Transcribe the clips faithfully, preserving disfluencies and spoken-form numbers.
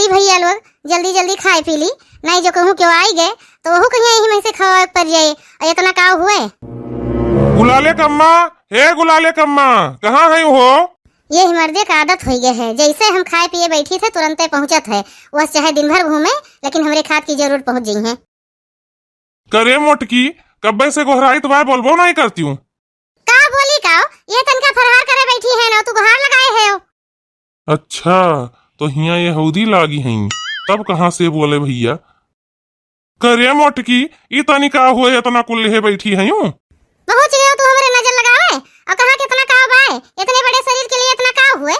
ई भइया लोग, जल्दी जल्दी खाए पी ली, नाहीं जो कहूँ केउ आई गए तो वहू कहिया यही में से खवाए पर जाए। और इतना काव हुए? गुलाले कम्मा, हे गुलाले कम्मा, कहाँ है हो? ये ही मर्दे का आदत होइ गए है, जैसे हम खाए पिए बैठी थे तुरंते पहुँचत है। वह चाहे दिन भर घूमे, लेकिन हमरे खात की जरूर पहुँच जइहैं। करे मोटकी, कब्बे से गोहराइत बाय, बोलबो नाहीं करतिउ। का बोली काव? ये तनका फरहार करे बैठी है ना, तू गोहार लगाए है। अच्छा, तो हियाँ ये हौदी लागी हैं, तब कहाँ से बोले भइया? करे मोटकी, ई तनी काव हुए, इतना कुल लेहे बैठी हैं यूं? पहुँच गयो तू हमरे नजर लगावे, और कहाँ कितना काव बाय, इतने बड़े शरीर के लिए इतना काव हुए?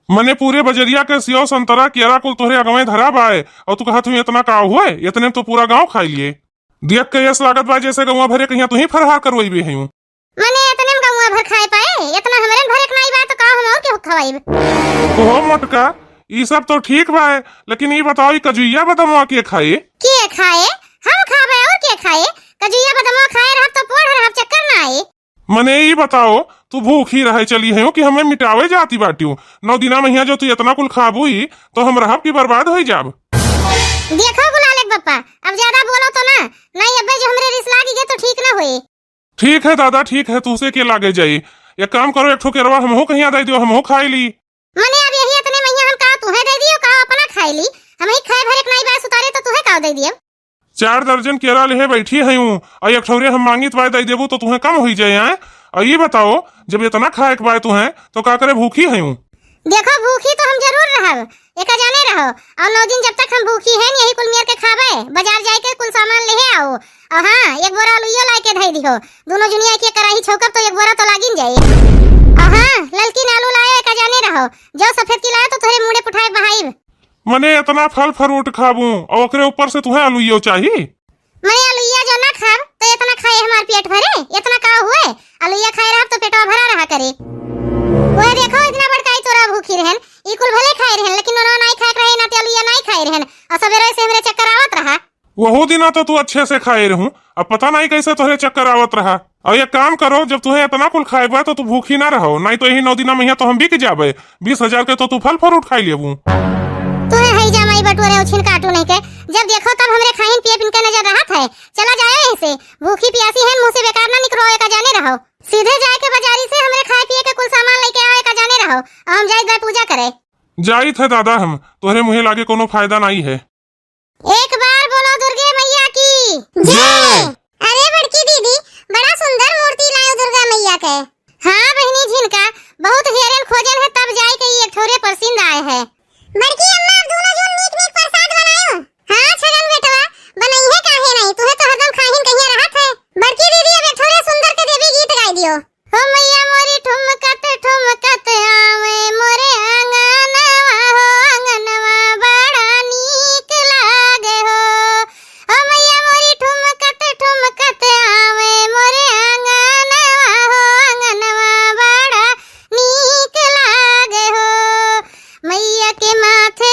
मने पूरे बजरिया के सेव, संतरा, केरा कुल तोहरे अगवे धरा बाय, और तू कहत हुई इतना काव हुए, इतने में तो पूरा गाँव खाई लिए। देख के ऐस लागत बा जैसे गौवा भरे कहिया तुही फरहार करवइबे हयूं। मने इतने में गौवा भर खाए पाए, इतना हमरे में भरे के नाई बा तो का हम और केहू खवाइब? ओहो मोटका, ई सब तो ठीक बाय, लेकिन ई बताओ ई कजुइया बदमवा के खाए? के खाए? हम खाबे और के खाए? कजुइया बदमवा खाए रहब तो पोढ़ रहब, चक्कर ना आए। मने ई बताओ, तू भूखी रहे चली हयूं कि हमें मिटावे जाती बाटियो? नौ दिना महिया जो तू इतना कुल खाबू ही, तो हम रहब की बर्बाद होई जाब। देखो गुलाले के बप्पा, अब ज्यादा बोलो तो ना, नहीं अब्बे जो हमरे रिस लागी गए तो ठीक ना होए। ठीक है दादा, ठीक है, तू से के लागे जाई। एक काम करो, एक ठो केरवा हमहू कहिया दे दियो, हमहू खाई ली। मने अब यही इतने महिया हम का तुहे दे दियो, का अपना खाई ली? हम ही खाए भरे के नाई बाय सुतारे तो तुहे का दे दियो? चार दर्जन केरा लेहे बैठी हयूं, और एक ठौरे हम मांगित बाय दे देबू तो तुहे कम होई जाए, आए? और ये बताओ, जब इतना खाए के बाय तुहे, तो का करे भूखी हयूं? देखो, भूखी तो हम जरूर रहब, एका जाने रहो। और नौ दिन जब तक हम भूखी हैं, यही कुल मेर के खाबे, बाजार जाए के कुल सामान लेहे आओ। और हाँ, एक बोरा आलूयो लाए के धई दिहो, दोनों जुनिया एक एक कराही छौकब तो एक बोरा तो लागिन जाए। और हाँ, ललकी आलू लाए, एका जाने रहो, जो सफेद की लाए तो तोहरे मुड़े पुठाए बहाइब। मने इतना फल फ्रूट खाबू और ओकरे ऊपर से तुहे आलूयो चाही? मने आलूया जो ना खाब तो इतना खाए हमार पेट भरे, इतना का हुए? आलूया खाए रहब तो पेटवा भरा रहा करे। ओए देखो, इतना बड़का ई तोरा भूखी रहन, ई कुल भले खाए रहन, लेकिन नोनवा नाई खाए के रहे, नाते आलूया नाई खाए रहन, और सवेरे से हमरे चक्कर आवत रहा। वहू दिना तो तू अच्छे से खाए रहू, अब पता नहीं कैसे तोहरे चक्कर आवत रहा। और एक काम करो, जब तुहे इतना कुल खाए बा तो तू भूखी ना रहो, नहीं तो यही नौ दिना महिया तो हम बिक जाबे। बीस हजार के तो तू फल फ्रूट खाई लेबू। तुहे हई जा माई बटुअरे उछिन काटू नहीं के, जब देखो तब हमरे खाइन पिए पिन के नजर रहत है। चला जाए यहीं से, भूखी पियासी है, मुंह से बेकार ना निकरो, एका जाने रहो। सीधे जाए के बाजारी से हमरे खाए पिए के कुल सामान लेके आओ, एका जाने रहो, और हम जाइत बा पूजा करे। जाइत है दादा, हम तोहरे मुँहे लागे कोनो फायदा नहीं है। एक बार बोलो दुर्गे मैया की जय। अरे बड़की दीदी, बड़ा सुंदर मूर्ति लायो दुर्गा मैया के। हाँ बहिनी झिनका, बहुत हेरन खोजन है तब जाए के ई एक ठौरे परसिंद आए है। बड़की अम्मा, अब दोनों जन नीक नीक प्रसाद बनायो। हाँ छगन बेटवा, बनइहे काहे नहीं, तुहे तो हरदम खाहिन कहिया रहत है। बड़की दीदी, अब एक ठौरे सुंदर के देवी गीत गाई दियो। हो मैया मोरी ठुमकत ठुमकत आवे मोरे आंगनवा हो, आंगनवा बड़ा नीक लागे हो। हो मैया मोरी ठुमकत ठुमकत आवे मोरे आंगनवा हो, आंगनवा बड़ा नीक लागे हो। मैया के माथे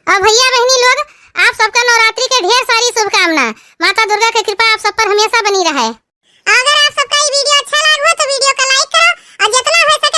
और भैया बहिनी लोग, आप सबका नवरात्रि के ढेर सारी शुभकामना। माता दुर्गा के कृपा आप सब पर हमेशा बनी रहे। अगर आप सबका ई video अच्छा लाग हो तो video का like करो और जितना हो सके